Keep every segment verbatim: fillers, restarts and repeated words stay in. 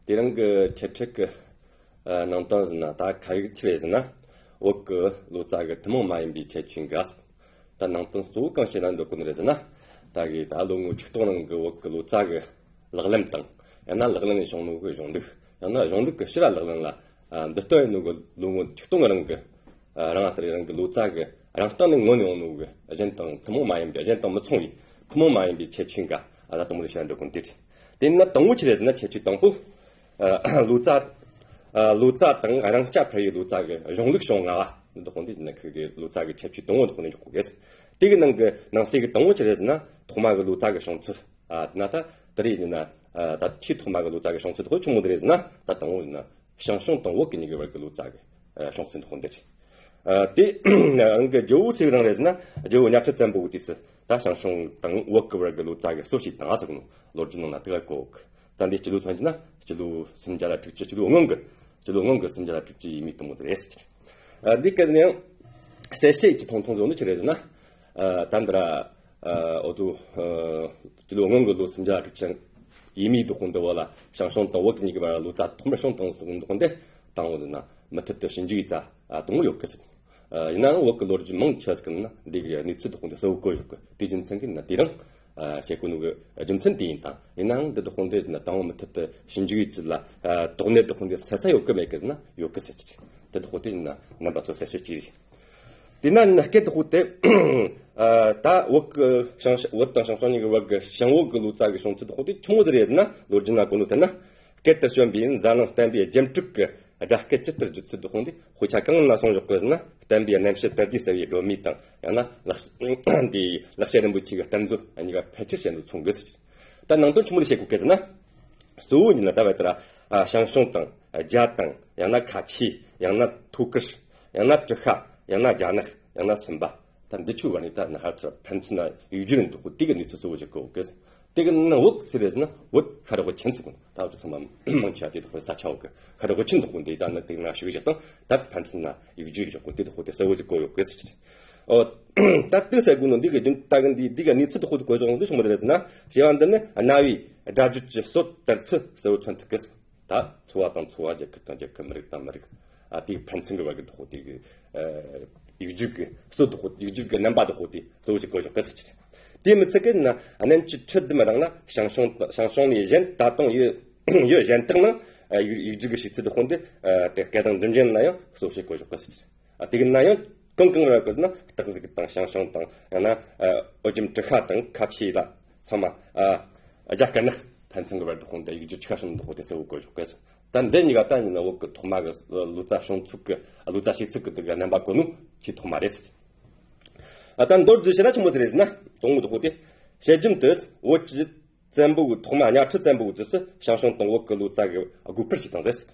དེ་རིང་གི་འཆད་ཁྲིད་ཀྱི་ཨ་ནང་དོན་ཟེར་ན། ད་ག་ཡིག་ཆི་རེད་ཟེར་ན། བོད་ཀྱི་ལོ་ཙཱ་གི་ཐུན་མོང་མ་ཡིན་པའི་ཁྱད་ཆོས་འགའ། ད་ནང་དོན་གཙོ་བོ་གང་བཤད་ན་འདོད་གོ་ནི་རེད་ཟེར་ན། ད་གི་ད་ལོ་ངོ་ཆིག་སྟོང་རིང་གི་བོད་ཀྱི་ལོ་ཙཱ་གི་ལག་ལེན་དང་། ཡང་ན་ལག་ལེན་ནས་བྱུང་ནོ་གི་གཞུང་ལུགས། ཡང་ན་གཞུང་ལུགས་ཀྱི་ཕྱིར་ར་ལག་ལེན་ལ་ཨ་འདི་ལྟོས་ཡིན་ནོ་གི་ལོ་ངོ་ཆིག་སྟོང་རིང་གི་ཨ་རང་ལྟར་རང་གི་ལོ་ཙཱ་གི་རང་སྟེང་ནས་མངོན་ཡོང་ནོ་གི་གཞན་དང་ཐུན་མོང་མ་ཡིན་པའི། གཞན་དང་མི་མཚུངས་པའི་ཐུན་མོང་མ་ཡིན་པའི་ཁྱད་ཆོས་འགའ་ཨ་ད་དང་པོ་ལ་བཤད་འདོད་གོ་ནི་དེ་རེད། དེ་ཡིན་ན་དང་པོ་ཆི་རེད་ཟེར་ན། ཁྱད་ཆོས་དང་པོ། ཨ་ལོ་ཙཱ། ཨ་ལོ་ཙཱ་དང་རང་རྐྱ་འཕེར་བའི་ལོ་ཙཱ་གི་གཞུང་ལུགས་བྱུང་ང་བ། འདི་དག་འདི་ནི་ཁུ་གི་ལོ་ཙཱ་གི་ཁྱད་ཆོས་དང་པོ་འདི་དག་ནས་འཇོག་གོ་གི། དེ་གི་ནང་གི་ནང་གསེས་གི་དང་པོ་ཆི་རེད་ཟེར་ན། ཐོག་མ་གི་ལོ་ཙཱ་གི་བྱུང་ཚུལ། ཨ་དེ་ན་ད་དེ་རེད་ཡིན་ན། ཨ་ད་ཆེས་ཐོག་མ་གི་ལོ་ཙཱ་གི་བྱུང་ཚུལ་དག་ཆི་མོ་དེ་རེད་ཟེར་ན། ད་དང་པོ་ཡིན་ན། ཞང་ཞུང་དང་བོད་ཀྱི་གཉིས་ཀྱི་བར་གྱི་ལོ་ཙཱ་གི་ཨ་བྱུང་ཚུལ་དག་འདི་རེད། ཨ་དེ་རང་གི་རྒྱལ་པོ་ཆི་གི་རིང་རེད་ཟེར་ན། རྒྱལ་པོ་གཉའ་ཁྲི་བཙན་པོ་གི་དུས་སུ་ད་ཞང་ཞུང་དང་བོད་ཀྱི་བར་གྱི་ལོ་ཙཱ་གི་སྲོལ་ཞིག་དང་ཨ་ཟེར་གོ་ནོ་ལོ་རྒྱུས་ནང་ན་དེ་ག་གོ་གི། ད་འདི་སྤྱི་ལོ་མཚོན་གྱི་ན་སྤྱི་ལོ་སུམ་བརྒྱ་ལ་དྲུག་ཅུ། སྤྱི་ལོ་སྔོན་གྱི། སྤྱི་ལོ་སྔོན་གྱི་སུམ་བརྒྱ་ལ་དྲུག་ཅུ་ཡས་མས་དང་པོ་དེ་རེད། ཨ་འདི་ག་ནས་ཡང་གསལ་བཤད་ཅིག་ཐུང་ཐུང་བཟོ་ནི་ཆི་རེད་ཟེར་ན། ཨ་ད་འདི་ར་ཨ་འོ་དུ་ཨ་སྤྱི་ལོ་སྔོན་གྱི་ལོ་སུམ་བརྒྱ་ལ་དྲུག་ཅུ་ཡས་མས་དག་འདི་བོ་ལ་ཞང་ཞུང་དང་བོད་ཀྱི་གཉིས་ཀྱི་བར་ལོ་ཙཱ་ཐོག་མར་བྱུང་དང་ཟེར་འདུག་འདི། དང་པོ་ཟེར་ན་མུ་མཐུད་དུ་ཞིབ་འཇུག་ཡས་ཙ་ཨ་དང་པོ་ཡོད་གི་ཟེར། ཨ་ཡིན་ནའང་བོད་ཀྱི་ལོ་རྒྱུས་མང་ཆེ་ཟིག་ན་འདི་གི་གནས་ཚུལ་དག་འདི་གསལ་བོ་བཀོད་ཡོད་གི། དེ་རྒྱུ་མཚན་གྱིས་ན་དེ་རིང་ཨ་བཤད་གོ་ནོ་གི་རྒྱུ་མཚན་དེ་ཡིན། ད་ཡིན་ནའང་འདི་དག་འདི་ཟེར་ན་དང་པོ་མུ་མཐུད་དུ་ཞིབ་འཇུག་ཡས་ཙི་ལ་ཨ་དོགས་གནད་དག་འདི་སེལ་ས་ཡོད་གི་མེད་གི་ཟེར་ན་ཡོད་གི་ཟེར་གི། འདི་དག་འདི་ཡིན་ན་རྣམ་པ་ཚོ་གསལ་བཤད་ཅིག་རེད། དེ་ན་ན་སྐད་དག་འདི་ཨ་ད་བོད་ཀྱི་ཞང་བོད་དང་ཞང་ཞུང་གཉིས་ཀྱི་བར་གྱི་ཞང་བོད་ཀྱི་ལོ་ཙཱ་གི་བྱུང་ཚུལ་དག་འདི་ཆི་མོ་དེ་རེད་ཟེར་ན། ལོ་རྒྱུས་ན་གོ་ནོ་དེ་ན། སྐད་དུ་བྱོན་པའི་འཛམ་གླིང་བསྟན་པའི་རྒྱུན་དྲུག་གི་སྒྲ་སྐད་ཇི་ལྟར་བརྗོད་ཚུལ་དག་འདི་དཔེ་ཆ་གང་ན་གསུངས་བཞག་གི་ཟེར་ན། བསྟན་པའི་རྣམ་བཤད་དཔལ་ལྡན་གསལ་བའི་སྒྲོན་མེ་དང་། ཡང་ན་ལེགས་འདི་ལེགས་བཤད་རིན་པོ་ཆེ་གི་གཏེར་མཛོད་གཉིས་ཀ་ཕལ་ཆེར་བཤད་འདུག་མཚུངས་གི་ཟེར། ད་ནང་དོན་ཆི་མོ་ལ་བཤད་གོ་གི་ཟེར་ན། གཙོ་བོ་ཡིན་ན་ད་བར་དེ་ར་ཨ་ཞང་ཞུང་དང་རྒྱ་དང་། ཡང་ན་ཁ་ཆེ། ཡང་ན་ཐུའུ་བཀུར། ཡང་ན་ཀྲུ་ཤ། ཡང་ན་རྒྱ་ནག། ཡང་ན་སུམ་པ། ད་འདི་ཆོའི་བར་ནས་ད་ན་ཧར་ཚུར་ཕན་ཚུན་ན་ཡིག་སྒྱུར་འདུག་གོ། དེ་གི་གནས་ཚུལ་གཙོ་བོ་ཞིག་གོ་གི། དེ་གི་ནང་བོད་ཟེར་རེད་ཟེར་ན་བོད་ཤ་ར་གོ་ཆེན་ཟེར་གོ། ད་བོད་ཚང་མ་མང་ཆེ་བ་དེ་དག་ས་ཆ་བོ་གི་ཤ་ར་གོ་ཆེན་འདུག་གོ། འདི་ད་ནི་དེ་ན་ཞུགས་བཞག་དང་ད་ཕན་ཚུན་ན་ཡིག་སྒྱུར་བཞག་གོ། དེ་དག་དེ་གསལ་བོ་ཞིག་གོ་ཡོད་གི་ཟེར། ཨོ། ད་དེ་ཟེར་གོ་ནོ་འདི་གི་རྒྱུན་ད་གི་འདི་འདི་གི་གནས་ཚུལ་དག་དེ་གོ་ཡོད་གི། འདི་ཆི་མོ་དེ་རེད་ཟེར་ན། བྱ་བ་འདི་ནི་རྣ་བའི་སྒྲ་བརྗོད་ཀྱི་སྲོལ་དར་ཚུལ་གསལ་བོ་མཚོན་ཐུབ་གི་ཟེར། ད་ཚོ་བ་དང་ཚོ་བ། རྒྱལ་ཁབ་དང་རྒྱལ་ཁབ། མི་རིགས་དང་མི་རིགས། ཨ་དེའི་ཕན་ཚུན་གྱི་བར་གྱི་དོགས་དེ་གི་ཨ་ཡིག་སྒྱུར་གྱི་སྲོལ་དོགས། ཡིག་སྒྱུར་གྱི་རྣམ་པ་དོགས་དེ་གཙོ་བོ་ཞིག་གོ་ཆོག་གི་ཟེར་གྱི་རེད། དེ་མི་ཚད་གི་ན་གནམ་གྱི་ཁྲི་ལྡེ་མི་རང་ན་ཞང་ཞུང་ཞང་ཞུང་ནས་གཞན་ད་དུང་ཡུལ་ཡུལ་གཞན་དག་ནང་ཨ་ཡིག་ཡིག་སྒྱུར་གྱི་བྱེད་ཚུལ་དོགས་འདི་ཨ་དེ་སྐད་དང་འདི་འདྲ་ན་ཡང་གཙོ་བོ་ཞིག་གོ་ཆོག་གི་ཟེར་གྱི་རེད། ཨ་དེ་གི་ན་ཡང་གང་གང་ར་གི་ན་སྟག་གཟིག་དང་ཞང་ཞུང་དང་། ཡང་ན་ཨ་ཨོ་རྒྱན་གྲུ་ཤ་དང་ཁ་ཆེ་ལ་ཚང་མ་ཨ་རྒྱ་དཀར་ནག་ཕན་ཚུན་གྱི་བར་དོགས་འདི་ཡིག་སྒྱུར་ཆ་གསུམ་དོགས་དེ་གསལ་བོ་གོ་ཆོག་གི་ཟེར། ད་འདི་གཉིས་ཀ་ད་ཡིན་ན་བོད་ཀྱི་ཐོག་མ་གི་ལོ་ཙཱ་བྱུང་ཚུལ་གྱི་ལོ་ཙཱ་བྱེད་ཚུལ་གྱི་དེ་གི་རྣམ་པ་གོ་ནོ་ཆེས་ཐོག་མ་རེད་ཟེར། ཨ་ད་མདོར་བསྡུས་བྱས་ན་ཆི་མོ་དེ་རེད་ཟེར་ན། དང་པོ་དོགས་དེ་བཤད་རྒྱུན་དུ་བོད་ཀྱི་བཙན་པོ་གི་ཐོག་མ་གཉའ་ཁྲི་བཙན་པོ་གི་དུས་སུ་ཞང་ཞུང་དང་བོད་ཀྱི་ལོ་ཙཱ་གི་སྒོ་ཕུར་བྱས་བཏང་ཟེར།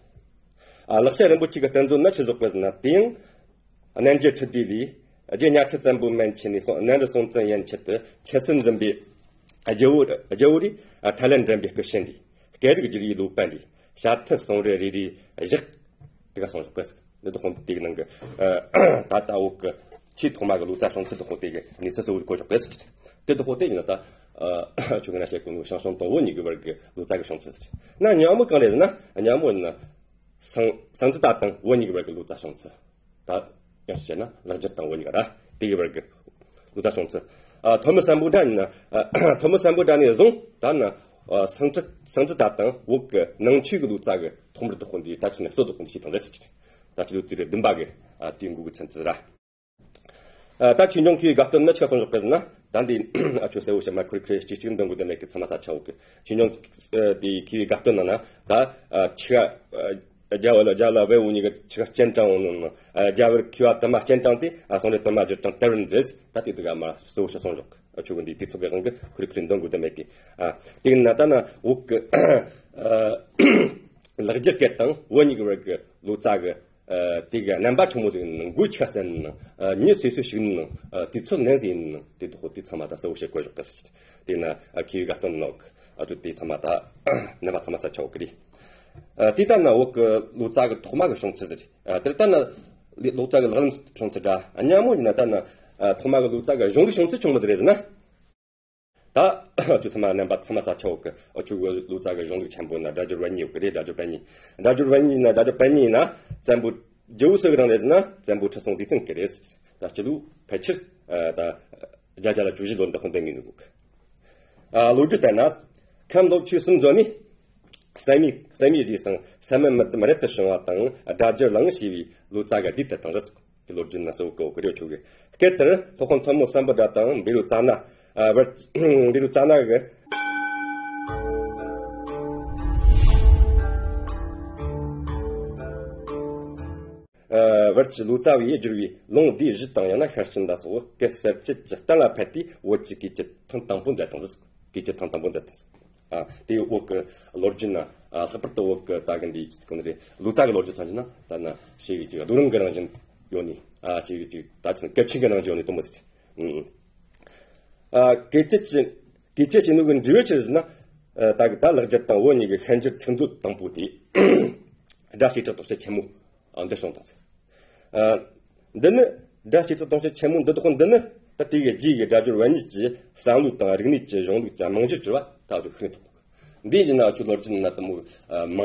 ཨ་ལེགས་བཤད་རིན་པོ་ཆེ་གི་གཏེར་མཛོད་ན་ཆི་བཞག་གི་ཟེར་ན། དེ་ཡང་གནན་རྒྱལ་ཁྲི་ལྡེ་ལས། རྗེ་གཉའ་ཁྲི་བཙན་པོ་མན་ཆད་ནས་སོང་། གནམ་རི་སྲོང་བཙན་ཡན་ཆད་དུ་ཁྱད་སེལ་འཛིན་པའི་རྒྱལ་པོ་རྒྱལ་པོ་རེ་ཐར་ལམ་འདྲེན་པའི་སྐུ་བྱིན་རེ། སྐད་རིགས་བསྒྱུར་བའི་ལོ་པཎ་རེ། བྱ་ཐབས་ཟུང་རེ་རེ་རེ་བཞག་དེ་ག་སོང་བཞག་གི་ཟེར། འདི་དོགས་དེ་གི་ནང་གི་ད་ལྟ་བོད་ཀྱི་ཆེས་ཐོག་མ་གི་ལོ་ཙཱ་བྱུང་ཚུལ་དོགས་དེ་གི་གནས་ཚུལ་གསལ་བོ་གོ་ཆོག་གི་ཟེར། དེ་དོགས་དེ་ཡིན་ན་ད་ཁྱོད་ཀྱི་ན་བཤད་གོ་ནོ་ཞང་ཞུང་དང་བོད་གཉིས་ཀྱི་བར་གྱི་ལོ་ཙཱ་གི་བྱུང་ཚུལ་ཟེར་ན། སྙན་མོ་གང་རེད་ཟེར་ན། སྙན་མོ་ཡིན་ན་སང་སང་ཙི་ཏ་དང་བོད་གཉིས་ཀྱི་བར་གྱི་ལོ་ཙཱ་བྱུང་ཚུལ། ད་ཡང་བཤད་ན་ལེགས་སྦྱར་དང་བོད་གཉིས་ཀ་ར་དེ་གི་བར་གྱི་ལོ་ཙཱ་བྱུང་ཚུལ། ཨ་ཐོན་མི་སམ་བྷོ་ཊ་ཡིན་ན། ཨ་ཐོན་མི་སམ་བྷོ་ཊ་ནས་བཟུང་ད་ན་ཨ་སང་ཙི་སང་ཙི་ཏ་དང་བོད་ཀྱི་ནང་ཆོས་ཀྱི་ལོ་ཙཱ་གི་ཐོག་མར་དོགས་འདི་ད་ཆི་ནས་སྲོལ་དོགས་འདི་བྱས་བཏང་རེད་ཟེར་གྱི། ད་ཆི་ལོ་དུས་རབས་བདུན་པ་གི་ཨ་དུས་འགོ་གི་ཚན་རྩལ་ར། ཨ་ད་ཆོས་འབྱུང་མཁས་པའི་དགའ་སྟོན་ནི་ཆི་ག་སོང་བཞག་གི་ཟེར་ན། ད་འདི་ཨ་ཆོས་གསལ་བོ་བཤད་མ། ཁུར་ཁུར་གཅིག་གཅིག་འདོན་དགོས་དོན་མེད་གི། ཚང་མ་ས་ཆ་བོ་གི། ཆོས་འབྱུང་ཨ་དེ་མཁས་པའི་དགའ་སྟོན་ནང་ན་ད་ཨ་ཆི་ག་ཨ་རྒྱ་བོད་ལ་རྒྱ་ལ་བལ་བོ་གཉིས་ཀ་ཆི་ག་སྤྱན་དྲངས་འོང་ནོ། ཨ་རྒྱ་བོད་མཁས་པ་དུ་མ་སྤྱན་དྲངས་ཏེ། ཨ་ཟུང་འབྲེལ་དུ་མ་བརྗོད་དང་དར་བར་མཛད། ད་དེ་དུ་ག་མ་གསལ་བོ་བཤད་སོང་བཞག། ཨ་ཆོས་གི་འདི་དུས་ཚོད་ཀྱི་དབང་གིས་ཁུར་ཁུར་འདོན་དགོས་དོན་མེད་གི། ཨ་དེ་ན་ད་ན་བོད་གི་ཨ་ལེགས་སྦྱར་སྐད་དང་བོད་གཉིས་ཀྱི་བར་གི་ལོ་ཙཱ་གི་ཨ་དེ་གི་རྣམ་པ་ཆི་མོ་ཟིག་ཡིན་ནང་། མགོ་ཆི་ག་བཙན་ནང་། ཨ་མྱི་སུ་སུ་ཞིག་ཡིན་ནང་། ཨ་དུས་ཚོད་ནན་ཟིག་ཡིན་ནང་། དེ་དག་དེ་ཚང་མ་ད་གསལ་བོ་བཤད་དགོས་བཞག་གི་ཟེར། དེ་ན་ཨ་མཁས་པའི་དགའ་སྟོན་ནོག། ཨ་དུ་དེ་ཚང་མ་ད་རྣམ་པ་ཚང་མ་ས་ཆ་བོ་གི་རེད། ཨ་དེ་ལྟར་ན་བོད་ཀྱི་ལོ་ཙཱ་གི་ཐོག་མ་གི་བྱུང་ཚུལ་ཟེར། ཨ་དེ་ལྟར་ན་ལོ་ཙཱ་གི་ལག་ལེན་བྱུང་ཚུལ་འདྲ། ཨ་སྙན་མོ་ཡིན་ན་ད་ན་ཨ་ཐོག་མ་གི་ལོ་ཙཱ་གི་གཞུང་ལུགས་བྱུང་ཚུལ་ཆི་མོ་དེ་རེད་ཟེར་ན། ད་ ཨ་ཆུ་ཚང་མ་རྣམ་པ་ཚང་མ་ས་ཆ་འོག་གི་ཨ་ཆུ་གི་ལོ་ཙཱ་གི་གཞུང་ལུགས་ཆེན་པོ་ན་སྒྲ་སྦྱོར་བན་གཉིས་ཡོད་གི་རེད། སྒྲ་སྦྱོར་བན་གཉིས། སྒྲ་སྦྱོར་བན་གཉིས་ན་སྒྲ་སྦྱོར་བན་གཉིས་ན་བཙན་པོ་རྒྱལ་པོ་སུ་གི་རིང་རེད་ཟེར་ན་བཙན་པོ་ཁྲི་སྲོང་ལྡེ་བཙན་གི་རེད། ད་སྤྱི་ལོ་ཕལ་ཆེར་ཨ་ད་བརྒྱད་བརྒྱ་ལ་བཅུ་བཞི་ལོ་འདི་དཔུང་སྡེ་ངེས་འདུག་ཨ་ལོ་རྒྱུས་ལྟར་ན། ཁམས་ལོ་ཆུ་གསུམ་འཛོམས་ནས། བསམ་ཡས་བསམ་ཡས་རིགས་སམ་བསམ་མི་མི་དམ་རབ་ཏུ་བྱུང་བ་དང་སྒྲ་སྦྱོར་གླིང་ཞེས་པའི་ལོ་ཙཱ་གི་ལྡེ་དུ་བཏང་རེད། དེ་ལོ་རྒྱུས་ན་གསལ་བོ་བཀོད་ཡོད་ཆོག་གི། སྐད་དེར་སློབ་དཔོན་ཐོན་མི་སམ་བྷོ་ཊ་དང་བཻ་རོ་ཙ་ན། ཨ་བར་བཻ་རོ་ཙ་ན་གི་ཨ་བར་གྱི་ལོ་ཙཱ་བས་བསྒྱུར་བའི་ལུང་སྡེ་བཞི་དང་ཡང་ན་ཤར་ཕྱིན་ལ་སོགས་སྐད་གསལ་བྱེད་ཀྱི་གཏན་ལ་ཕབ་སྟེ་བོད་ཀྱི་སྐད་ཀྱི་ཐང་དང་པོ་མཛད་དང་ཟེར། སྐད་ཀྱི་ཐང་དང་པོ་མཛད་དང་ཟེར། ཨ་དེའི་འོག་གི་ལོ་རྒྱུས་ན་ཨ་ལྷག་པར་དུ་འོག་གི་ད་གི་འདི་ཅི་གོ་ནི་རེད། ལོ་ཙཱ་གི་ལོ་རྒྱུས་ཐོན་གྱི་ན་ད་ན་ཤེས་གི་ཅིག་རྡོ་རིང་གི་རང་བཞིན་ཡོད་ནི། ཨ་ཤེས་གི་ཅིག་ད་ཅི་སྐད་ཆེན་གི་རང་བཞིན་ཡོད་ནི་དུ་མོ་ཟེར། ཨ་སྐད་ཅིག་ཅི་སྐད་ཅིག་ཅི་ནུ་གི་འབྲས་བུ་ཆི་ཟེར་ན། ཨ་ད་གི་ད་ལེགས་སྦྱར་དང་བོད་གཉིས་ཀྱི་ཤན་སྦྱར་ཚིག་མཛོད་དང་པོ་དེ་སྒྲ་བྱེ་བྲག་རྟོགས་བྱེད་ཆེན་མོ། ཨ་འདི་བྱུང་དང་ཟེར། ཨ་འདི་ནི་སྒྲ་བྱེ་བྲག་རྟོགས་བྱེད་ཆེན་མོ་འདི་དག་འདི་ནི་ད་དེ་གི་རྗེས་ཀྱི་སྒྲ་སྦྱོར་བན་གཉིས་ཀྱི་བསམ་བློ་དང་རིག་གནས་ཀྱི་གཞུང་ལུགས་ཀྱི་རྨང་གཞིར་གྱུར་པ་ད་ཅིག་ཤིན་ཏུ། འདི་ཡིན་ན་ཁྱོད་ལོ་རྒྱུས་ན་དུ་མོ་མ་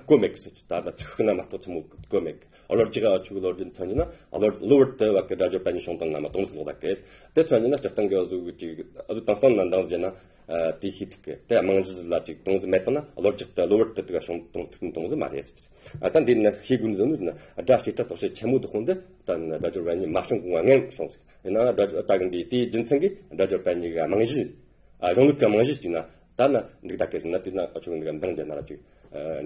གོ་མེད་གི་ཟེར་གྱི། ད་ད་ཆི་ཤི་ན་མ་གཏོགས་ཆི་མོ་གོ་མེད་གི། ཨ་ལོ་རྒྱུས་ཨ་ཆུ་གི་ལོ་རྒྱུས་མཚོན་གྱི་ན་ཨ་ལོ་ལོ་བར་དུ་བ་གི་སྒྲ་སྦྱོར་བན་གཉིས་བྱུང་དང་ན་མ་གཏོང་ཟེར་ལོ་ད་གི། དེ་མཚོན་གྱི་ན་སྤྱིར་བཏང་གི་ཨ་ཟུག་གི་ཅིག་ཨ་ཟུག་དང་སྟོང་ན་འདང་ཟེར་ན། ཨ་དེ་ཤེས་ཐུབ་གི། དེ་རྨང་གཞི་ལ་ཅིག་གཏོང་ཟིན་མེད་དང་ན་ལོ་རྒྱུས་དེ་ལོ་བར་དུ་དེ་ག་བྱུང་གཏོང་ཐུབ་གཏོང་ཟིན་མ་རེད་ཟེར། ཨ་ད་འདི་ནི་ཤེས་དགོས་ནི་ཟིན་ནི་ཟིན་ན་སྒྲ་བྱེ་བྲག་རྟོགས་བྱེད་ཆེན་མོ་དེ་ཁོང་འདི་ད་ནི་སྒྲ་སྦྱོར་བན་གཉིས་མ་བྱུང་གོང་ང་ངན་བྱུང་ཟིག་ཡིན་ན་སྒྲ་ད་གི་འདི་དེའི་རྒྱུ་མཚན་གྱིས་སྒྲ་སྦྱོར་བན་གཉིས་གི་རྨང་གཞི། ཨ་གཞུང་ལུགས་ཀྱི་རྨང་གཞི་གཅིག་ན་ད་ནི་འགྲིག་ད་གི་ཟིན་ན་དེ་ན་ཨ་ཆུ་གི་འདི་ག་འདང་རྒྱ་ན་ལ་ཅིག་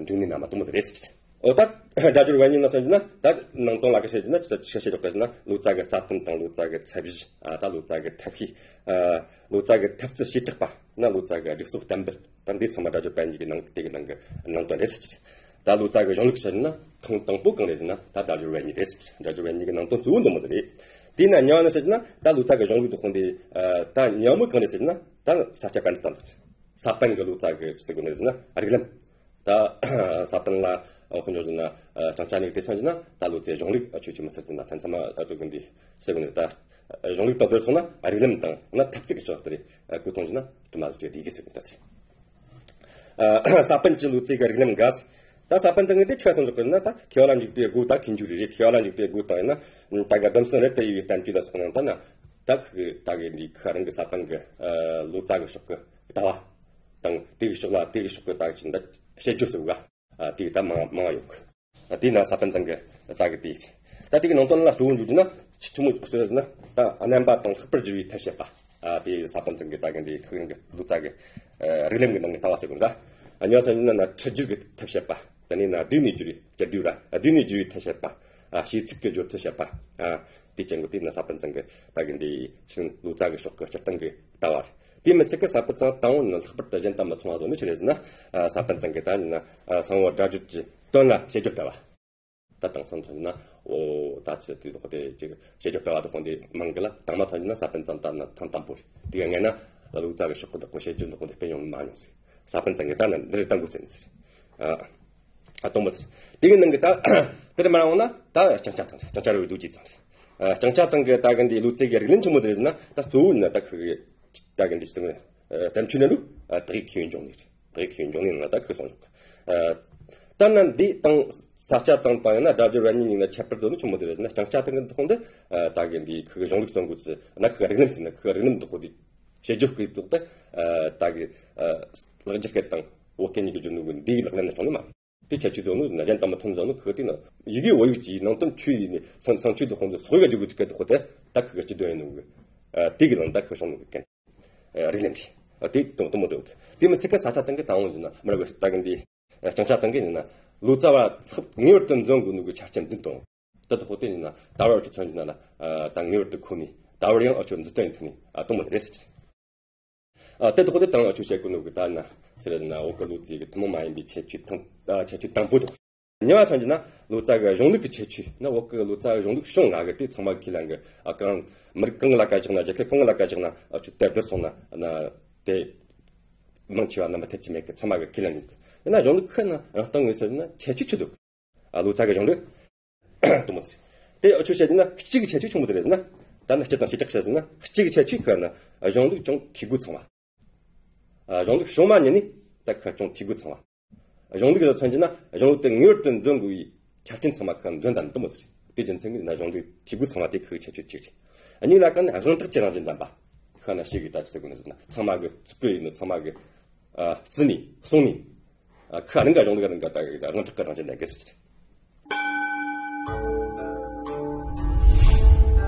འགྲིག་ནི་ན་མ་གཏོང་མོ་ཟིག་རེད་ཟེར། འོ་ད་སྒྲ་སྦྱོར་བན་གཉིས་ན་མཚོན་གྱི་ན་ད་ནང་དོན་ལ་གི་བཤད་ཀྱི་ན་ཅི་ཟེར་ཆི་ཟེར་ཞེས་ལོག་གི་ཟིན་ན་ལོ་ཙཱ་གི་རྩ་དོན་དང་ལོ་ཙཱ་གི་ཚད་གཞི། ཨ་ད་ལོ་ཙཱ་གི་ཐབས་ཤེས། ཨ་ལོ་ཙཱ་གི་ཐབས་རྩལ་བྱེ་བྲག་པ། ན་ལོ་ཙཱ་གི་སྒྲིག་སྲོལ་བརྟན་པོ། ད་འདི་ཚང་མ་སྒྲ་སྦྱོར་བན་གཉིས་ཀྱི་ནང་དེ་གི་ནང་གི་ནང་དོན་རེད་ཟེར་གྱི། ད་ལོ་ཙཱ་གི་གཞུང་ལུགས་ཆ་བཞག་ན་ཐེངས་དང་པོ་གང་རེད་ཟེར་ན་ད་སྒྲ་སྦྱོར་བན་གཉིས་རེད་ཟེར་གྱི། སྒྲ་སྦྱོར་བན་གཉིས་ཀྱི་ནང་དོན་གཙོ་བོ་འདི་མོ་དེ་རེད། དེས་ན་ཉམས་ན་ཟེར་གྱི་ན་ད་ལོ་ཙཱ་གི་གཞུང་ལུགས་དེ་ཁོང་དེ་ད་ཉམས་མོ་གང་རེད་ཟེར་གྱི་ན་ད་ས་སྐྱ་པཎྜི་ཏ་དང་ས་པཎ་གྱི་ལོ་ཙཱ་གི་ཟེར་དགོས་ནི་རེད་ཟེར་ན་རིགས་ལམ། ད་ས་པཎ་ལ་དཔེ་འཇོག་ན་ལྕང་སྐྱ་ནས་དེ་མཚོན་གྱི་ན་ད་ལོ་ཙཱའི་གཞུང་ལུགས་ཆོས་ཀྱི་མི་སྲིད་ཀྱི་ན་མཚན་ཚང་མ་ཨ་ཏོ་གི་འདི་ཟེར་དགོས་ནི་རེད། ད་གཞུང་ལུགས་དང་དོན་སོང་ན་རིགས་ལམ་དང་ན་ཐབས་རྩལ་གྱི་ཕྱོགས་དེ་རེད། གོ་མཐོང་གྱི་ན་དྲི་མ་ཟིག་དེ་ཡི་གེ་ཟེར་གི་ད་ཟེར། ཨ་ས་པཎ་གྱི་ལོ་ཙཱ་གི་རིགས་ལམ་འགའ། ད་ས་པཎ་དང་གི་དེ་ཆ་ཚང་འཇོག་གི་ན་ད་མཁས་པ་ལ་འཇུག་པའི་སྒོ་ད་མཁས་འཇུག་རེ་རེ། མཁས་པ་ལ་འཇུག་པའི་སྒོ་དང་ཡིན་ན་ད་ག་སྡོམ་གསུམ་རེད་དེ་ཡི་བསྟན་བཅོས་ལ་སོགས་ན་ད་ན་ད་ཁི་ད་གི་འདི་ཁ་རང་གི་ས་པཎ་གི་ལོ་ཙཱ་གི་ཕྱོགས་གི་ལྟ་བ་དང་དེ་གི་ཕྱོགས་ལ་དེ་གི་ཕྱོགས་གི་ད་གི་ཅི་འདྲ་བཤད་རྒྱུ་ཟེར་བ། ཨ་དེ་ད་མང་མང་ཡོད་གི། ཨ་དེ་ན་ས་པཎ་ཚང་གི་ད་གི་དེ་ད་དེ་གི་ནང་དོན་ལ་གཙོ་བོ་འཇུག་རྒྱུ་ན་ཆི་ཆི་མོ་ཟེར་ན་ད་རྣམ་པ་དང་ལྷག་པར་སྦྱོར་བའི་ཐབས་བཤད་པ། ཨ་དེ་ས་པཎ་ཚང་གི་ད་གི་འདི་ཁི་རང་གི་ལོ་ཙཱ་གི་རིགས་ལམ་གི་ནང་གི་ལྟ་བ་ཟེར་དགོས་ར། ཨ་ཉོ་ཚང་ན་ན་ཁྲིད་སྦྱོར་གི་ཐབས་བཤད་པ། དེ་ནས་ན་བསྡུས་ནས་སྦྱོར་བའི་སྦྱར་སྡུད་ར་བསྡུས་ནས་སྦྱོར་བའི་ཐབས་བཤད་པ། ཨ་བྱས་ཚིག་གི་སྦྱོར་ཚུལ་བཤད་པ། ཨ་དེ་ཅན་གི་དེ་ན་ས་པཎ་ཚང་གི་ད་གི་འདི་ཆི་ལོ་ཙཱ་གི་ཕྱོགས་གི་སྤྱིར་བཏང་གི་ལྟ་བ་རེད། དེ་མི་ཚད་ཀི་ས་པཎ་ཚང་དང་བོ་ནི་ལྷག་པར་དུ་གཞན་དང་མི་མཚུངས་པ་བཟོ་ནི་ཆི་རེད་ཟེར་ན། ཨ་ས་པཎ་ཚང་གི་ད་ནི་ན་ཨ་གསང་བ་སྒྲ་སྦྱོར་གྱི་དོན་ལ་བྱེད་སྦྱོར་སྤེལ་བ། ད་དེང་སང་མཚོན་ན་འོ་ད་ཆི་དེ་དག་དེ་ཅིག་བྱེད་སྦྱོར་སྤེལ་བ་དག་དེ་མང་གི་ལ། དང་མ་མཚོན་ན་ས་པཎ་ཚང་ད་ན་ཐང་དང་པོ་རེད། དེ་ག་ངས་ན་ལོ་ཙཱ་གི་ཕྱོགས་གི་དག་པོ་བྱེད་སྦྱོར་དག་དེ་སྤེལ་ཡོང་མ་མྱོང་ཟེར། ས་པཎ་ཚང་གི་ད་ན་འདི་རེད་ད་འགོ་ཚུགས་ཟེར། ཨ་ཨ་དང་པོ་དེ་དེ་གི་ནང་གི་ད་དེར་མ་རང་ན་ད་ལྕང་སྐྱ་ཚང་རེད། ལྕང་སྐྱ་རི་བོའི་རྡོ་རྗེ་ཚང་རེད། ཨ་ལྕང་སྐྱ་ཚང་གི་ད་གི་འདི་ལོ་ཙཱ་གི་རིགས་ལམ་ཆི་མོ་དེ་རེད་ཟེར་ན་ད་གཙོ་བོ་ནི་ད་ཁི་གི་ད་གི་འདི་ཟེར་ན་བརྩམས་ཆོས་ནི་ལུགས་ཨ་དག་ཡིག་མཁས་པའི་འབྱུང་གནས་རེད། དག་ཡིག་མཁས་པའི་འབྱུང་གནས་ནང་ལ་ད་ཁོས་གསུངས་ཡོད། ཨ་ད་ན་འདི་དང་ས་སྐྱ་ཚང་དང་ཡང་ན་སྒྲ་སྦྱོར་བན་གཉིས་གཉིས་ན་ཁྱད་པར་ཚོ་ནི་ཆི་མོ་དེ་རེད་ཟེར་ན་ལྕང་སྐྱ་ཚང་གི་དག་དེ་ཨ་ད་གི་འདི་ཁི་གི་གཞུང་ལུགས་སྟོན་དགོས་ཟེར་ན་ཁི་གི་རིགས་ལམ་ཟེར་ན་ཁི་གི་རིགས་ལམ་དག་དེ་བྱེད་སྦྱོར་གི་ཐོག་ཏུ་ཨ་ད་གི་ཨ་ལེགས་སྦྱར་སྐད་དང་བོད་སྐད་གཉིས་ཀྱི་སྦྱོར་ནོ་གི་འདི་ལག་ལེན་ན་བྱུང་ནི་མ། དེ་ཁྱད་ཆོས་ཚོ་ནི་གཞན་དང་མི་མཐུན་ཟེར་ནོ་ཁི་གི་དེ་ན་ཡི་གེ་བོད་ཡིག་གི་ནང་དོན་ཆོས་ཡིན་ནི་སང་སང་ཆོས་དག་དེ་ཚོགས་ཡ་འཇུག་གི་སྐད་དག་དེ་ད་ཁི་གི་སྤྱི་དོན་ཡིན་ནོ་གི། ཨ་དེ་གི་ནང་ད་ཁི་གསུངས་ནོ་གི་རིགས་ལམ་རེད། དེ་དང་དུ་མ་དུ་དེ་མི་ཚེ་ཀ་ས་ཆ་ཚང་གི་དང་བོ་ཡིན་ན་མི་ར་གི་ད་གི་འདི་ལྕང་སྐྱ་ཚང་གི་ཡིན་ན་ལོ་ཙཱ་བ་ངེས་པར་དུ་འཛིན་དགོས་ནོ་གི་ཆ་རྐྱེན་བདུན་དང་། དེ་དག་དེ་ཡིན་ན་ད་བར་ཆུ་ཚོན་གྱི་ན་ལ་ད་ངེས་པར་དུ་ཁོ་ནི་ད་བར་ཡང་ཨ་ཆུ་འཛིན་སྟོན་ཐུབ་ནི་ཨ་དུ་མ་རེད་ཟེར། ཨ་དེ་དག་དེ་དང་ཨ་ཆུ་བཤད་དགོས་ནོ་གི་ད་ན་ཟེར་ན་འོ་གི་ལོ་ཙཱ་གི་ཐུན་མོང་མ་ཡིན་པའི་ཁྱད་ཆོས་དང་ཁྱད་ཆོས་དང་པོ་དག་ཉེ་བ་ཐོན་གྱི་ན་ལོ་ཙཱ་གི་གཞུང་ལུགས་ཀྱི་ཁྱད་ཆོས་ན་འོག་གི་ལོ་ཙཱ་གི་གཞུང་ལུགས་གཞུང་ལྔ་གི་དེ་ཚང་མ་གི་ཁས་ལེན་གི། ཨ་གང་མི་རིགས་གང་གི་ལ་ཀ་བཞག་ན་རྒྱལ་ཁབ་གང་གི་ལ་ཀ་བཞག་ན་ཨ་ཆུ་དེར་བསྡུར་སོང་ན་ན་དེ་མང་ཆེ་བ་རྣམ་པ་ཐེབས་ཀྱི་མེད་གི། ཚང་མ་གི་ཁས་ལེན་གི། ཡིན་ན་གཞུང་ལུགས་ཁོ་ན་རང་སྟེང་ངོས་ཟེར་ན་ཁྱད་ཆོས་ཆི་འདུག་ཨ་ལོ་ཙཱ་གི་གཞུང་ལུགས་དུ་མ་ཟེར། དེ་ཨ་ཆུ་བཤད་ན་གཅིག་གི་ཁྱད་ཆོས་ཆུང་མོ་དེ་རེད་ཟེར་ན། ད་ནི་སྤྱི་དང་བྱེ་བྲག་བཤད་ན་གཅིག་གི་ཁྱད་ཆོས་ཁོ་ན་གཞུང་ལུགས་ཅུང་འཐུས་སྒོ་ཚང་བ། ཨ། གཞུང་ལུགས་བྱུང་མ་ཉིད་ནས་ད་ཁ་ཅུང་འཐུས་སྒོ་ཚང་བ། གཞུང་ལུགས་ལ་མཚོན་རྒྱུ་ན་གཞུང་ལུགས་དེ་ངེས་པར་དུ་འཛིན་དགོས་པའི་ཆ་རྐྱེན་ཚང་མ་ཁ་འཛིན་དང་འདི་མོ་ཟེར། དེ་རྒྱུ་མཚན་གྱིས་ན་གཞུང་ལུགས་འཐུས་སྒོ་ཚང་བ་དེ་ཁག་ཁྱད་ཆོས་གཅིག་རེད། གཉིས་ལ་ཁ་ནས་དབང་དྲག་གི་རང་བཞིན་ལྡན་པ། ཁ་ན་ཤེས་གི་ད་ཅི་ཟེར་དགོས་ནི་ཟེར་ན། ཚང་མ་གི་བརྩི་བཀུར་ཡིན་ནོ། ཚང་མ་གི་ཨ་བརྩི་ནས་སྲུང་ནས། ཨ། ཁ་རང་ག་གཞུང་ལུགས་རང་ག་ད་གི་དབང་དྲག་གི་རང་བཞིན་ལྡན་གི་ཟེར།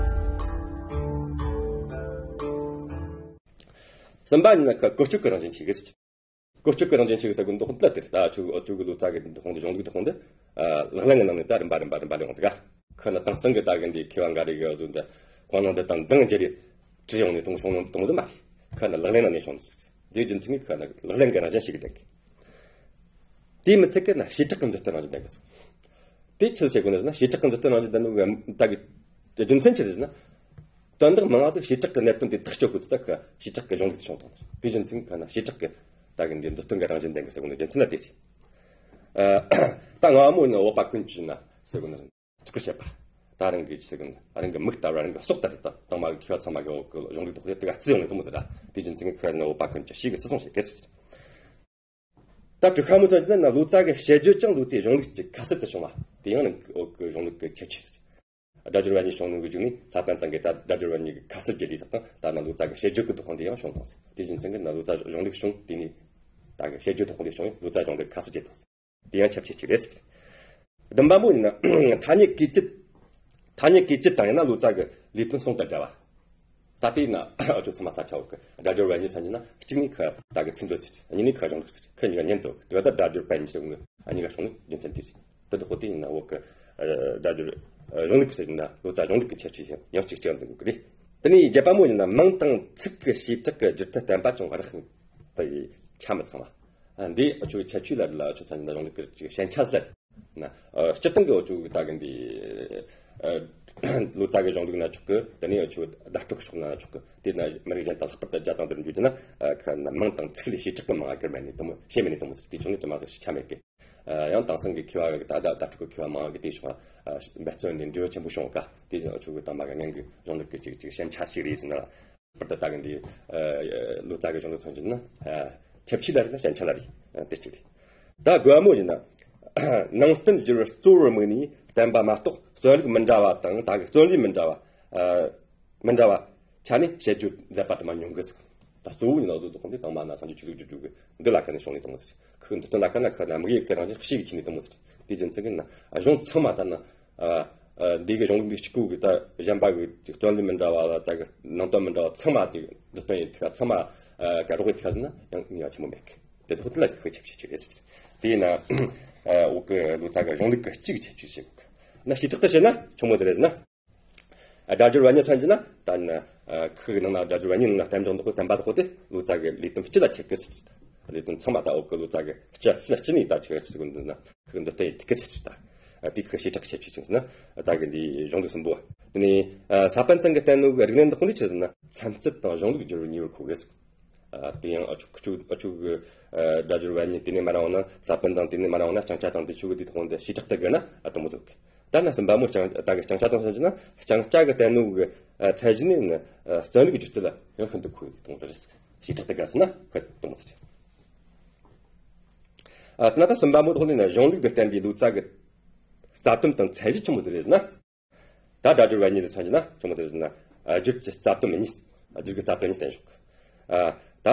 གསུམ་པ་ཡིན་ན་ཁ་བཀོལ་སྤྱོད་ཀྱི་རང་བཞིན་ཆེ་གི་ཟེར། བཀོལ་སྤྱོད་ཀྱི་རང་བཞིན་ཆེ་གི་ཟེར་གི་འདུག་ལ། དེར་ད་ཆུ་ཆུ་གི་ལོ་ཙཱ་གི་འདུག་ཁོང་དེ། གཞུང་ལུགས་འདུག་ཁོང་དེ། ཨ། ལག་ལེན་གྱི་ནང་ནས་ད་རིམ་པ་རིམ་པ་རིམ་པ་ལས་འོང་ཟིག་ག་ཁ་ན་དེང་སང་གི་ད་གི་འདི་མཁས་པ་འགའ་རེ་གི་བཟོ་འདི་གོང་ནང་འདི་དང་འདང་རྒྱུ་རེད། བྲིས་ཡོང་ནས་གཏོང་སོང་ནོ་གཏོང་ཟིག་མ་རེད། ཁ་ན་ལག་ལེན་ནང་ནས་བྱུང་ཟིག་དེ་རྒྱུ་མཚན་གྱིས་ཁ་ན་ལག་ལེན་གྱི་རང་བཞིན་ཞིག་གི་ལྡན་གི། དེའི་མི་ཚད་གི་ན་བྱེ་བྲག་གི་མཛུབ་སྟོན་རང་བཞིན་ལྡན་གི་ཟིག་དེ་ཆི་ཟེར་དགོས་ནི་ཟེར་ན། བྱེ་བྲག་གི་མཛུབ་སྟོན་རང་བཞིན་ལྡན་ནོ་གི་ད་གི་རྒྱུ་མཚན་ཆི་རེད་ཟེར་ན། དོན་དག་མང་བ་དེ་བྱེ་བྲག་གི་གནད་དོན་དེ་ཐག་གཅོད་དགོས་ཚུལ་ད་ཁ་བྱེ་བྲག་གི་གཞུང་ལུགས་དེ་བྱུང་བཏང་། དེ་རྒྱུ་མཚན་གྱིས་ཁ་ན་བྱེ་བྲག་གི་ད་གི་འདི་མཛུབ་སྟོན་གྱི་རང་བཞིན་ལྡན་གི་ཟེར་དགོས་ནི་རྒྱུ་མཚན་ལ་དེ་རེད། ཨ། ད་ང་མོ་ཡིན་ན་བོད་པ་ཀུན་གྱིས་ན་ཟེར་དགོས་ནི་ཚིག་གི་བཤད་པ། ད་རང་གི་ཟེར་གི་ན་རང་གི་མིག་ལྟ་བུ་རང་གི་སྲོག་ལྟར་དང་དང་མ་གི་མཁས་པ་ཚང་མ་གི་འོག་གི་གཞུང་ལུགས་དེ་དེ་ག་བརྩི་ཡོང་ནི་དེ་མོ་ཟེར་ར། དེ་རྒྱུ་མཚན་གྱིས་ཁ་ན་བོད་པ་ཀུན་གྱིས་ཞིག་གི་བརྩི་སྲུང་བྱེད་གི་ཚུལ། ད་དྲུག་པ་མོ་ཚོ་ཡིན་ན་ལོ་ཙཱ་གི་དཔྱད་བརྗོད་ཀྱང་ལོ་ཙཱའི་གཞུང་ལུགས་ཀྱི་ཁ་གསལ་དུ་བྱུང་བ། དེ་ཡང་ནི་འོག་གི་གཞུང་ལུགས་ཀྱི་ཁྱད་ཆོས་ཟེར། སྒྲ་སྦྱོར་བ་ཉིད་བྱུང་ནོ་གི་རྒྱུ་ནི་ས་པཎ་ཚང་གི་ད་སྒྲ་སྦྱོར་བ་ཉིད་ཀྱི་ཁ་གསལ་གྱི་ལས་ཟེར་དང་། ད་ནི་ལོ་ཙཱ་གི་དཔྱད་བརྗོད་ཀྱི་དོན་དེ་ཡང་བྱུང་བཏང་ཟེར། དེ་རྒྱུ་མཚན་གྱིས་ན་ལོ་ཙཱ་གཞུང་ལུགས་བྱུང་དེ་ནི་ད་གི་དཔྱད་བརྗོད་དོན་དེ་བྱུང་ཡང་ལོ་ཙཱ་གཞུང་ལུགས་ཁ་གསལ་གྱི་དོན་དེ་ཡང་ཁྱད་ཆོས་གཅིག་རེད་ཟེར། བདུན་པ་མོ་ཡིན་ན་ཐ་སྙད་བཀས་བཅད། ཐ་སྙད་བཀས་བཅད་དང་ཡང་ན་ལོ་ཙཱ་གི་ལས་དོན་ཟུང་དུ་འབྲེལ་བ། ད་ལྟའི་ན་ཨ་ཅོ་ཚང་མ་ས་ཆ་འོག་གི་སྒྲ་སྦྱོར་བ་ཉིད་ཚང་གི་ན་གཅིག་ནི་ཁ་ད་གི་ཚིག་མཛོད་ཚིག་གཉིས་ནི་ཁ་གཞུང་ལུགས་ཚིག་ཁ་གཉིས་ཀ་ཉན་དུ་དེ་བ་ད་སྒྲ་སྦྱོར་བ་ཉིད་ཟེར་གི་ཨ་གཉིས་ཀ་བྱུང་ནི་རྒྱུ་མཚན་དེ་རེད། དེ་དག་གོ་དེ་ཡིན་ན་འོག་གི་སྒྲ་སྦྱོར་གཞུང་ལུགས་ཟེར་གི་ན་ལོ་ཙཱ་གཞུང་ལུགས་ཀྱི་ཁྱད་ཆོས་ཡང་གཅིག་ཅན་འཛིན་དགོས་གི་རེད། དེ་ནས་བརྒྱད་པ་མོ་ཡིན་ན་མིང་དང་ཚིག་གི་བྱེ་བྲག་གི་སྒྱུ་རྩལ་བསྟན་པ་ཅུང་རགས་ཏེ་ཆ་མི་ཚང་བ། ཨ། འདི་ཨ་ཆོའི་ཁྱད་ཆོས་ལ་ལ་ཨ་ཆོ་ཚང་ན་གཞུང་ལུགས་ཀྱི་ཞན་ཆ་ཟེར། ན། ཨ། སྤྱིར་བཏང་གི་ཨ་ཆོ་ད་གི་འདི། ཨ། ལོ་ཙཱ་གི་གཞུང་ལུགས་ན་ཆོག་གི། དེ་ནས་ཨ་ཆོ་བརྡ་སྤྲོད་ཀྱི་ཕྱོགས་ན་ཆོག་གི། དེ་ན་མི་རིགས་གཞན་དང་ལྷག་པར་དུ་རྒྱ་དང་འདིར་འཇུག་རྒྱུ་ན། ཨ། ཁ་ན་མིང་དང་ཚིག་ལས་བྱེ་བྲག་གི་མིང་ང་གིར་མེད་ནི་དེ་མོ་ཤེས་མེད་ནི་དེ་མོ་ཟེར། དེ་ཆུང་ནས་དེ་མ་གཏོགས་ཤེས་ཆ་མེད་གི། ཨ། ཡང་དེང་སང་གི་མཁས་པ་གི་ད་ད་བརྡ་སྤྲོད་གི་མཁས་པ་མང་གི་དེ་ཕྱོགས་ཨ་འབད་བརྩོན་ནས་འབྲེལ་བ་ཆེན་པོ་བྱུང་ག། དེ་ཨ་ཆོ་གི་དང་མ་གི་སྔོན་གི་གཞུང་ལུགས་ཀྱི་ཅིག་ཅིག་ཞན་ཆ་ཞིག་རེད་ཟེར་ན། པར་དུ་ད་གི་འདི། ཨ། ལོ་ཙཱ་གི་གཞུང་ལུགས་མཚོན་གྱི་ན། ཨ། ཁྱད་ཆོས་ལ་རེད་ན་ཞན་ཆ་ལ་རེད། ཨ། དེ་གཅིག་རེད། ད་དགུ་བ་མོ་ཡིན་ན། ནང་བསྟན་སྒྱུར་བར་གཙོ་བོར་དམིགས་ནས་བསྟན་པ་མ་གཏོགས་རྩོམ་རིག་མི་འདྲ་བ་དང་ད་གི་རྩོམ་ལུས་མི་འདྲ་བ། ཨ། མི་འདྲ་བ་ཆ་ནས་དཔྱད་བརྗོད་མཛད་པ་དུ་མ་མྱོང་གི་ཟིག་ད་གཙོ་བོ་ཡིན་ན་བཟོ་ཚོགས་འདི་དང་མ་ན་སངས་རྒྱས་ཆོས་ལུགས་སྒྱུར་རྒྱུ་གི་འདི་ལ་ཁ་ནས་བྱུང་ནས་དང་མོ་ཟིག་ཁོའི་འདི་དོན་ལ་ཁ་ན་ཁ་ན་དམིགས་ཡུལ་གི་རང་བཞིན་ཤེས་གི་ཆེ་ནས་དང་མོ་ཟིག་དེ་རྒྱུ་མཚན་གྱིས་ན་གཞུང་ཚང་མ་ད་ན། ཨ། ཨ། འདི་གི་གཞུང་ལུགས་འདི་གཅིག་པུ་གི་ད་གཞན་པ་གི་རྩོམ་ལུས་མི་འདྲ་བ་ལ་ད་གི་ནང་དོན་མི་འདྲ་བ་ཚང་མ་དེ་འདི་སྟོན་ཡིན་ཐུག་ཚང་མ། ཨ། ག་རོགས་ཡིན་ཐུག་ཟེར་ན་ཡང་ནུས་པ་ཆེན་པོ་མེད་གི། དེ་ཐོག་དེ་ལ་ཁོའི་ཁྱད་ཆོས་གཅིག་རེད་ཟེར། དེ་ཡིན་ན། ཨ། འོག་གི་ལོ་ཙཱ་གི་གཞུང་ལུགས་ཀྱི་གཅིག་ཁྱད་ཆོས་ཞིག་ན་བྱེ་བྲག་ཏུ་བཤད་ན་ཆུང་མོ་དེ་རེད་ཟེར་ན། ཨ། སྒྲ་སྦྱོར་བ་ཉིད་མཚོན་གྱི་ན་ད་ནི། ཨ། ཁོའི་ནང་ན་སྒྲ་སྦྱོར་བ་ཉིད་ནང་ན་བསྟན་འཇོག་འདུག་གོ་བསྟན་པ་འདུག་གོ་དེ་ལོ་ཙཱ་གི་ལས་དོན་སྤྱི་ལ་ཁྱབ་གི་ཟེར། ལས་དོན་ཚང་མ་ད་འོག་གི་ལོ་ཙཱ་གི་སྤྱི་སྤྱི་སྤྱི་ནས་ད་ཁྱབ་གི་ཟེར་གི་འདུག་ན་ཁོའི་འདི་ལྟ་ཡི་ཐིག་གི་ཟེར་ད། ཨ། དེ་ཁོའི་བྱེ་བྲག་ཁྱད་ཆོས་ཅན་ཟེར་ན། ད་གི་འདི་གཞུང་ལུགས་གསུམ་པོ། དེ་ནས། ཨ། ས་པཎ་ཚང་གི་བསྟན་ནོ་གི་རིག་གནས་འདི་དཔུང་འདི་ཆི་ཟེར་ན་ཚན་རྩལ་དང་གཞུང་ལུགས་སྒྱུར་བའི་ཉེ་བར་མཁོ་གི་ཟེར། ཨ། དེ་ཡང་ཨ་ཆོ་ཁ་ཆོ་ཨ་ཆོ་གི། ཨ། སྒྲ་སྦྱོར་བ་ཉིད་དེ་ནས་མ་རང་བ་ན་ས་པཎ་དང་དེ་ནས་མ་རང་བ་ན་ལྕང་སྐྱ་དང་དེ་ཆོ་གི་དེ་དག་དེ་བྱེ་བྲག་ཏུ་དགོས་ན་ཨ་དུ་མོ་ཟིག་ད་ན་གསུམ་པ་མོ་ལྕང་ད་གི་ལྕང་སྐྱ་དང་ཟེར་གྱི་ན་ལྕང་སྐྱ་གི་བསྟན་ནོ་གི། ཨ། ཚད་གཞི་ནི་ནི། ཨ། རྩོམ་རིག་གི་སྒྱུ་རྩལ་ལ་ཡང་ཤིན་ཏུ་མཁོ་བའི་དོན་དག་རེད། བྱེ་བྲག་ཏུ་དགོས་ཟེར་ན་ཁོ་དུ་མོ་ཟིག་ཨ། ད་ན་ད་གསུམ་པ་མོ་དག་ནི་ན་གཞུང་ལུགས་ཀྱི་བསྟན་པའི་ལོ་ཙཱ་གི་རྩ་དོན་དང་ཚད་གཞི་ཆི་མོ་ཟིག་རེད་ཟེར་ན། ད་སྒྲ་སྦྱོར་བ་ཉིད་དུ་མཚོན་གྱི་ན་ཆི་མོ་དེ་ཟེར་ན། ཨ། སྒྱུར་གྱི་རྩ་དོན་གཉིས། ཨ། སྒྱུར་གྱི་རྩ་དོན་གཉིས་བསྟན་བཞག་ཨ། ད་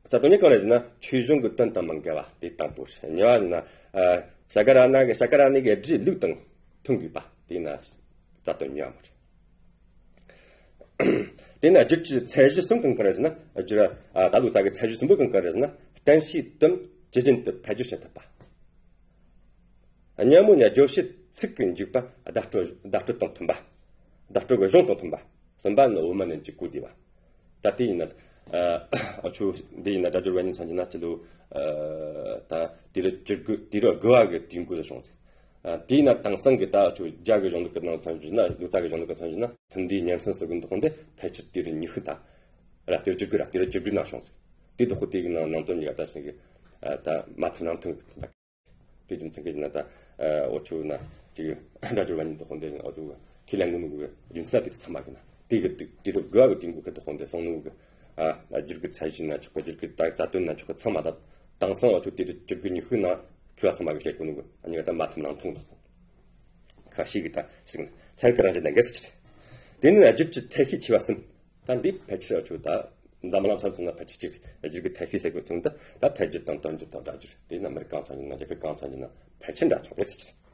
རྩ་དོན་གཉིས་གང་རེད་ཟེར་ན་ཆོས་གཞུང་གི་དོན་དང་མི་འགལ་བ་དེ་དང་པོ་རེད། གཉིས་པ་ཟེར་ན། ཨ། ཤཱཀྱ་ར་ཎ་གི་ཤཱཀྱ་ར་ཎའི་གི་སྒྲའི་ལུགས་དང་མཐུན་དགོས་པ་དེ་ན་རྩ་དོན་གཉིས་པ་མོ་རེད། དེ་ན་སྒྱུར་གྱི་ཚད་གཞི་གསུམ་གང་གང་རེད་ཟེར་ན། སྒྱུར། ཨ། ད་ལོ་ཙཱ་གི་ཚད་གཞི་གསུམ་པོ་གང་གང་རེད་ཟེར་ན། བསྟན་བྱའི་དོན་ཇི་བཞིན་དུ་ཕལ་སྒྱུར་བྱེད་ཐུབ་པ། གཉིས་པ་ནི་བརྗོད་བྱའི་ཚིག་གི་འཇུག་པ་བརྡ་སྤྲོད་བརྡ་སྤྲོད་དང་མཐུན་པ། བརྡ་སྤྲོད་ཀྱི་གཞུང་དང་མཐུན་པ། གསུམ་པ་ནི་དབུ་མ་ནི་འཇུག་སྒོ་བདེ་བ། ད་དེ་ཡིན་ན། ཨ། ཨ་ཆོ་འདི་ཡིན་ན་སྒྲ་སྦྱོར་བ་ཉིད་མཚོན་གྱི་ན་སྤྱི་ལོ། ཨ། ད་དུས་རབས་བཅུ་དགུ་དུས་རབས་དགུ་བ་གི་དུས་འགོ་ལ་བྱུང་ཟིག་ཨ། དེ་ཡིན་ན་དེང་སང་གི་ད་ཨ་ཆོ་རྒྱ་གི་གཞུང་ལུགས་ཀྱི་ནང་མཚོན་གྱི་ན་ལོ་ཙཱ་གི་གཞུང་ལུགས་ཀྱི་མཚོན་གྱི་ན་ཐུན་བསྡུས་སྙན་གསན་སོགས་ཀྱི་འདུག་དེ་ཕལ་ཆེར་དུས་རབས་ཉི་ཤུ་ད། ར་དུས་རབས་བཅུ་དགུ་ར་དུས་རབས་བཅུ་དགུ་ནང་བྱུང་ཟིག་དེ་འདུག་དེ་གི་ནང་ནང་དོན་གཉིས་ཀ་ད་ཞིག་གི། ཨ། ད་མ་མཐུན་རང་མཐུན། དེ་རྒྱུ་མཚན་གྱིས་ན་ད། ཨ། ཨ་ཆོ་ན་ཅིག་སྒྲ་སྦྱོར་བ་ཉིད་དུ་དཔོན་དེ་ཨ་ཆོ་ཁས་ལེན་དགོས་ནོ་གི་རྒྱུ་མཚན་དེ་ཚང་མ་གི་ན་དེ་གི་དེ་དེ་རུ་དགོས་པ་གི་དེ་འགོ་གི་དུ་དཔོན་དེ་སོང་ནོ་གི། ཨ་བསྒྱུར་གི་ཚད་གཞི་ན་ཆོག་གི། བསྒྱུར་གི་ད་རྩ་དོན་ན་ཆོག་གི། ཚང་མ་ད་དེང་སང་འུ་ཆོ་དེ་རུ་བསྒྱུར་གི་ཉི་ཤུ་ན་མཁས་པ་ཚང་མ་གི་བཤད་གོ་ནོ་གི། ཨ་ནི་ད་མ་ཐུབ་ནང་ཐུང་དང་ཁ་ཤས་གི་ད་ཞིག་ཚན་ཁ་རང་བཞིན་ལྡན་གི་ཟེར་གི་རེད། དེ་ནི་བསྒྱུར་གྱི་ཐད་ཤེས་ཆེ་བ་གསུམ། ད་འདི་ཕལ་ཆེར་འུ་ཆོ་ད་འཛམ་གླིང་ཚང་ཚང་ན་ཕལ་ཆེར་གཅིག་རེད། བསྒྱུར་གི་ཐད་ཤེས་ཟེར་དགོས་ཚུལ་ད་ད་ཐད་བསྒྱུར་དང་དོན་བསྒྱུར་དང་སྒྲ་བསྒྱུར། དེ་ནི་ཨ་མི་རི་ཀ་གང་ཚང་ཡིན་ན། རྒྱ་གར་གང་ཚང་ཡིན་ན་ཕལ་ཆེར་འདྲ་མཚུངས་རེད་ཟེར་གི་རེད།